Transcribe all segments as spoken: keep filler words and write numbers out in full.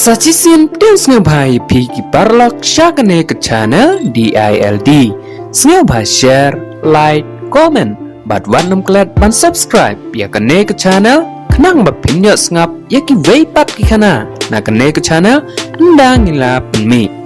Sa shisien pdiang sngewbha ïa phi ki paralok sha kane ka channel D I L D. Sngewbha share, like, comment bad wat nym klet ban subscribe ïa kane ka channel khnang ba phin ïoh sngap ïa kiwei pat ki khana na kane ka channel ynda ngi la pynmih.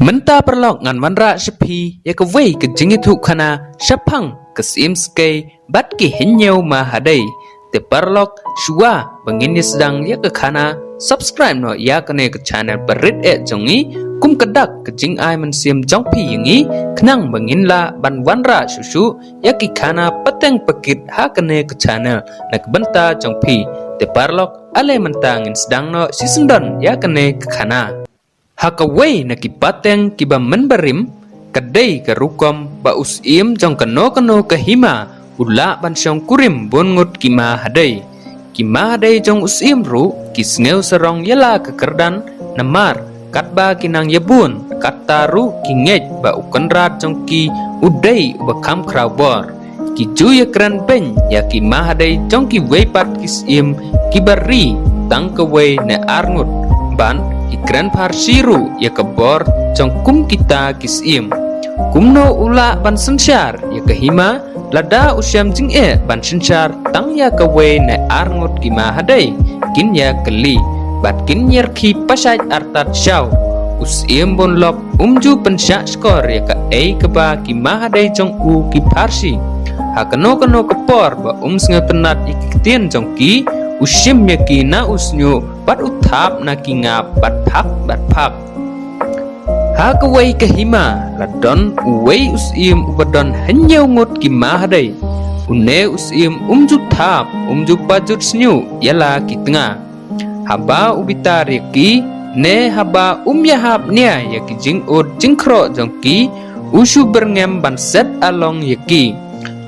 Mynta paralok ngan wanrah sha phi ïa kawei ka jingïathuhkhana shaphang ka Syiem Skei bad ki Hynñiew Mahadei. Te paralok, shuwa ba ngin ïa sdang ïa ka khana, subscribe noh ïa kane ka channel ba rit eh jong ngi kum ka dak ka jingai mynsiem jong phi ïa ngi khnang ba ngin lah ban wanrah shuh shuh ïa ki khana pateng pakit ha kane ka channel na ka bynta jong phi. Te paralok, ale mynta ngin sdang noh shisyndon ïa kane ka khana. Ha kawei na ki pateng kiba mynbarim, ka dei ka rukom ba u syiem jong kano kano ka hima u lah ban shongkurim bun ngut ki mahadei. Ki mahadei jong u syiem ruh ki sngew sarong ïa la ka kyrdan, namar katba ki nang ïabun, katta ruh ki ngeit ba u kynrad jong ki u dei uba kham khraw bor. Ki ju ïakren beiñ ïa ki mahadei jong kiwei pat ki syiem kiba ri tang kawei ne ar ngut, bad ki kren pharshi ruh ïa ka bor jong kum kita ki syiem. Kumno u lah ban synshar ïa ka hima lada u shem jingeh ban synshar tang ïa kawei ne ar ngut ki mahadei? Kin ïa kylli bad kin ïa rkhie pashait artat shaw. U syiem bun lok um ju pynshah shkor ïa kaei kaba ki mahadei jong u ki pharshi. Ha kano kano ka por ba um sngewtynnat ïa ki ktien jong ki, u shim ïa ki na u shñiuh bad u thap na ki ngap bad phak bad phak. Ha kawei ka hima la don uwei u syiem uba don hynñiew ngut ki mahadei. Une u syiem um ju thap, um ju pajut shñiuh ïa la ki tnga. Haba u bitar ïa ki, ne haba um ïahap nia ïa ki jingud jingkhroh jong ki, u shu byrngem ban set along ïa ki.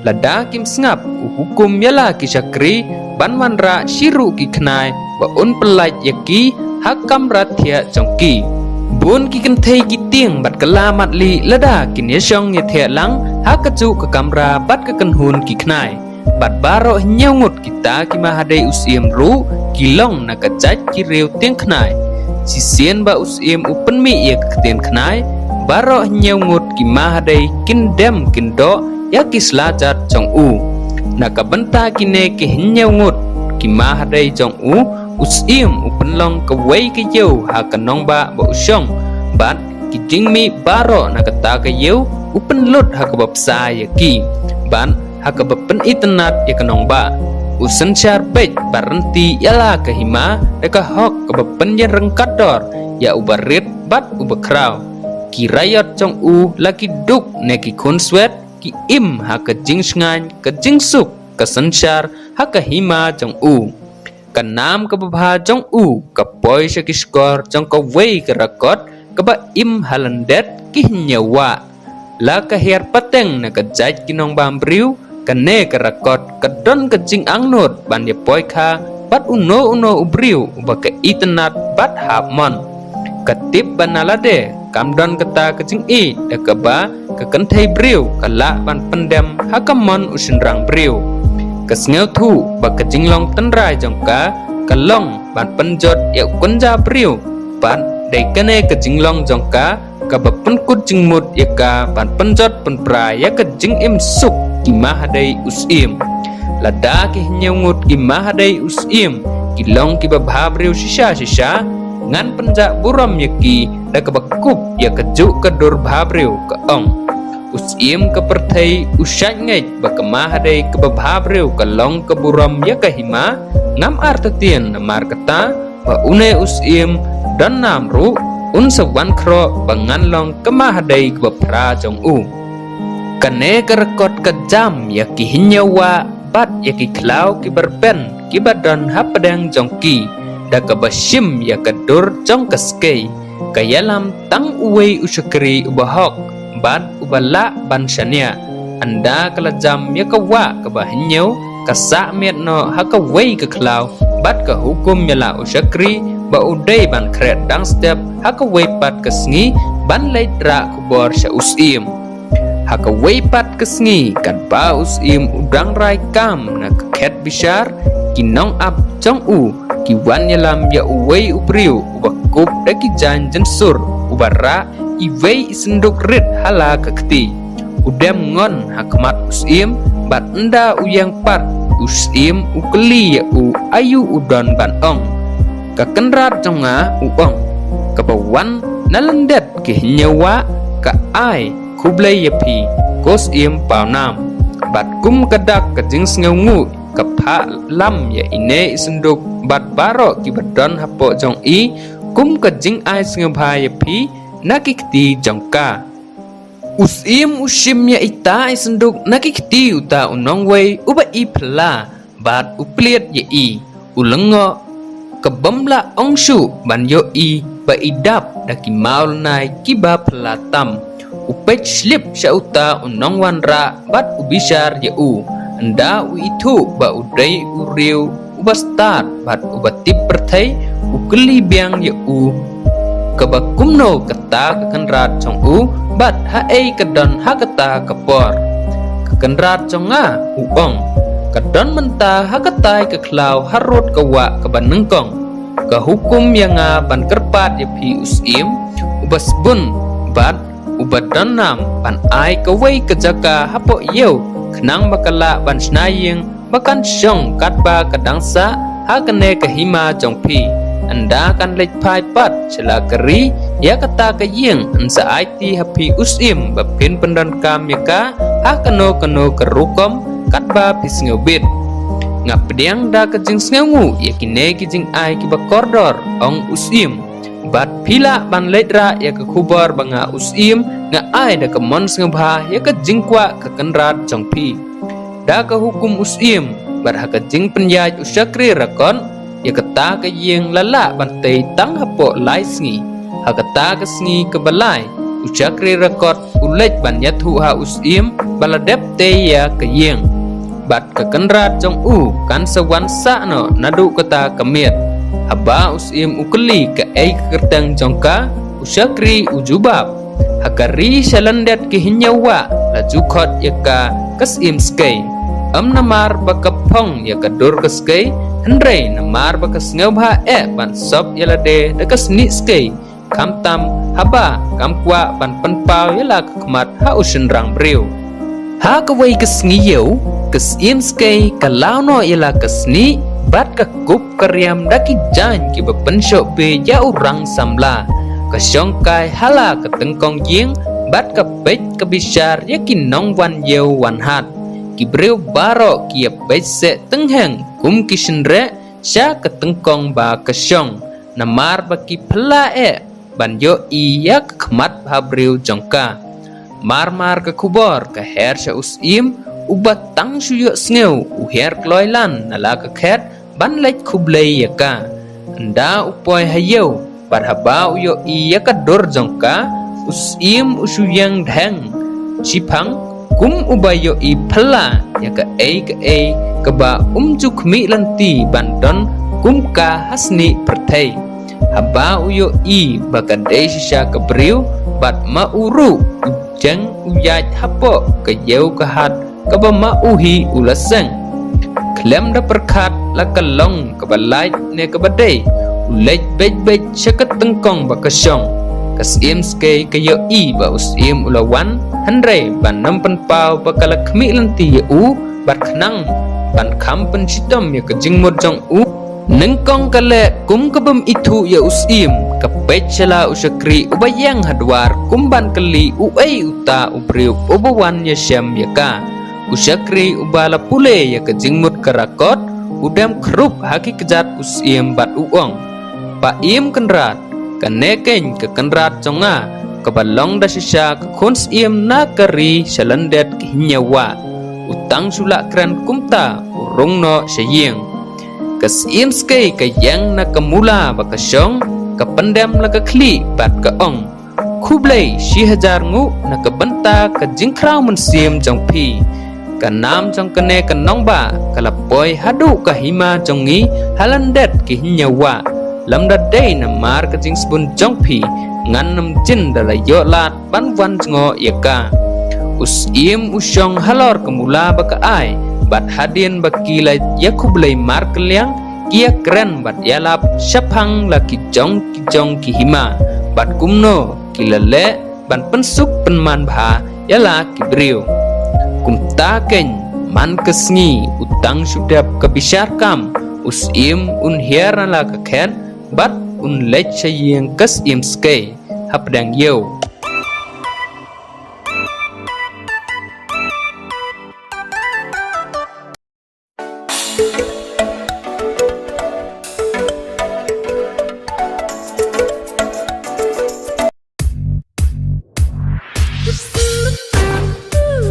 Lada kim sngap, u hukum ïa la ki shakri ban wanrah shi ruh ki khnai ba un pyllait ïa ki ha kamra thiah jong ki. Bun ki kynthei ki tieng bad kylla matli lada kin ïashong ïathiah lang ha kajuh ka kamra bad ka kynhun ki khnai. Bad baroh hynñiew ngut kita ki mahadei u syiem ruh ki long na ka jait ki riew tieng khnai. Shisien ba u syiem u pynmih ïa ka ktien khnai, baroh hynñiew ngut ki mahadei kin dem kin doh ïa ki sla jat jong u. Na ka bynta kine ki hynñiew ngut ki mahadei jong u, u syiem u pynlong kawei ka ïew ha ka nongbah ba u shong, bad ki jingmih baroh na kata ka ïew u pynlut ha kaba bsa ïa ki, bad ha kaba pynitynnat ïa ka nongbah. U synshar beit bad rynti ïa la ka hima da ka hok kaba pynïeng ryngkat dor ïa uba rit bad uba khraw. Ki raiot jong u la ki duk ne ki khun swet ki im ha ka jingshngaiñ, ka jingsuk, ka synshar ha ka hima jong u. Ka nam kaba bha jong u ka poi sha ki shkor jong kawei ka rakot kaba im ha lyndet ki hynñiew wah. La ka hiar pateng na ka jait ki nongbam briew, kane ka rakot ka don ka jingangnud ban ïa poi kha bad uno uno u briew uba ka itynnat bad hap mon. Ka tip ba na lade kam don kata ka jingïeit da kaba ka kynthei briew ka lah ban pyndem ha ka mon u shynrang briew. Ka sngewthuh ba ka jinglong tynrai jong ka ka long ban pynjot ïa u kynja briew, bad dei kane ka jinglong jong ka kaba pynkut jingmut ïa ka ban pynjot pynpra ïa ka jingim suk ki mahadei u syiem. Lada ki hynñiew ngut ki mahadei u syiem ki long kiba bha briew shisha shisha, ngan pynjah burom ïa ki da kaba kup ïa kajuh ka dur bha briew, ka ong. U syiem ka pyrthei u shait ngeit ba ka mahadei kaba bha briew ka long ka burom ïa ka hima. Ngam artatien namar kata ba une u syiem don nam ruh un sa wan khroh ba ngan long ka mahadei kaba phra jong u. Kane ka rakot ka jam ïa ki hynñiew wah bad ïa ki khlaw kiba rben kiba don hapdeng jong ki, da kaba shim ïa ka dur jong ka skei. Ka ïalam tang uwei u shakri uba hok bad uba lah ban shaniah. Ynda ka la jam ïa ka wah kaba hynñiew, ka sah miat noh ha kawei ka khlaw bad ka hukum ïa la u shakri ba u dei ban khreh dang step ha kawei pat ka sngi ban leit rah khubor sha u syiem. Ha kawei pat ka sngi, katba u syiem u dang rai kam na ka khet bishar, ki nongap jong u ki wan ïalam ïa uwei u briew uba kup da ki jaiñ jynsur, uba rah iwei i synduk rit ha la ka kti. U dem ngon ha khmat u syiem, bad ynda u ïeng pat u syiem u kylli ïa u aïu u don ban ong. Ka kynrad jong nga, u ong, kaba wan na lyndet ki hynñiew wah, ka ai khublei ïa phi, ko syiem pawnam. Bad kum ka dak ka jingsngewnguh ka phah lam ïa ine i synduk bad baroh kiba don hapoh jong i, kum ka jingai sngewbha ïa phi na ki kti jong ka. U syiem u shim ïa ita i synduk na ki kti uta u nongwei uba i phylla, bad u plied ïa i, u lyngngoh, ka bym lah ong shuh ban ïoh i ba i dap da ki mawlynnai kiba phylla tam. U peit shlip sha uta u nongwanrah bad u bishar ïa u. Ynda u ithuh ba u dei u riew uba stad bad uba tip pyrthei, u kylli biang ïa u, kaba kumno kata ka kynrad jong u, bad haei ka don ha kata ka por. Ka kynrad jong nga, u ong, ka don mynta ha katai ka khlaw harud ka wah kaba nyngkong. Ka hukum ïa nga ban kyrpad ïa phi u syiem uba sbun bad uba don nam ban ai kawei ka jaka hapoh ïew, khnang ba ka lah ban shna ïing ba kan shong katba ka dang sah ha kane ka hima jong phi. Ynda kan leit phai pat sha la ka ri ïa kata ka ïing, yn sa aiti ha phi u syiem ba phin pyndonkam ïa ka ha kano kano ka rukom katba phi sngewbit. Nga pdiang da ka jingsngewnguh ïa kine ki jingai kiba kordor, ong u syiem. Bad phi lah ban leit rah ïa ka khubor ba nga u syiem nga ai da ka mon sngewbha ïa ka jingkwah ka kynrad jong phi. Da ka hukum u syiem, bad ha ka jingpynïaid u shakri rakot, ïa kata ka ïing la lah ban tei tang hapoh lai sngi. Ha kata ka sngi kaba lai, u shakri rakot u leit ban ïathuh ha u syiem ba la dep tei ïa ka ïing. Bad ka kynrad jong u kan sa wan sah noh naduh kata ka miet. Haba u syiem u kylli kaei ka kyrteng jong ka, u shakri u jubab, ha ka ri sha lyndet ki hynñiew wah la ju khot ïa ka, ka Syiem Skei. Ym namar ba ka phong ïa ka dur ka skei, hynrei namar ba ka sngewbha eh ban sop ïa lade da ka snieh skei, khamtam haba kam kwah ban pynpaw ïa la ka khmat ha u shynrang briew. Ha kawei ka sngi ïew, ka Syiem Skei ka law noh ïa la ka snieh bad ka kup ka riam da ki jaiñ kiba pynshoh bha ïa u rang samla. Ka shong kai ha la ka tyngkong ïing bad ka peit ka bishar ïa ki nongwan ïew wan hat. Ki briew baroh ki ïa peit seh tyngheng kum ki shynreh sha ka tyngkong ba ka shong, namar ba ki phylla eh ban ïohi ïa ka khmat bhabriew jong ka. Mar mar ka khubor ka her sha u syiem, uba tang shu ïohsngew u her kloi lan na la ka khet ban leit khublei ïa ka. Ynda u poi ha ïew, bad haba u ïohi ïa ka dur jong ka, u syiem u shu ïeng dheng shiphang, kum uba ïohi phylla ïa kaei kaei kaba um ju khmih lynti ban don kum ka ha snieh pyrthei. Haba u ïohi ba ka dei shisha ka briew, bad ma u ruh u jeng u ïaid hapoh ka ïew ka hat kaba ma u hi u la seng. Khlem da pyrkhat la ka long kaba lait ne kaba dei, u leit beit beit sha ka tyngkong ba ka shong. Ka Syiem Skei ka ïohi ba u syiem u la wan, hynrei ban ym pynpaw ba ka la khmih lynti ïa u, bad khnang ban kham pynshitom ïa ka jingmut jong u. Nyngkong ka leh kum ka bym ithuh ïa u syiem, ka peit sha la u shakri uba ïeng ha dwar kum ban kylli uei uta u briew uba wan ïashem ïa ka. U shakri uba la pule ïa ka jingmut ka rakot, u dem khrup ha ki kjat u syiem bad u ong, "Pa Ïem Kynrad, kane keiñ ka kynrad jong nga, kaba long da shisha ka khun syiem na ka ri sha lyndet ki hynñiew wah. U tang shu lah kren kumta u rung noh sha ïing." Ka Syiem Skei ka ïeng na ka mula ba ka shong, ka pyndem la ka khlieh bad ka ong, "Khublei shi hajar nguh na ka bynta ka jingkhraw mynsiem jong phi. Ka nam jong kane ka nongbah ka la poi haduh ka hima jong ngi ha lyndet ki hynñiew wah. Lymda dei namar ka jingsbun jong phi, ngan ym jin da la ïoh lad ban wan jngoh ïa ka." U syiem u shong halor ka mula ba ka ai, bad hadien ba ki la ïakhublei markylliang, ki ïakren bad ïalap shaphang la ki jong ki jong ki hima, bad kumno ki la leh ban pynsuk pynman bha ïa la ki briew. Kumta keiñ, man ka sngi u tang shu dep ka bishar kam, u syiem un hiar na la ka khet bad un leit sha ïing ka syiem skei hapdeng ïew.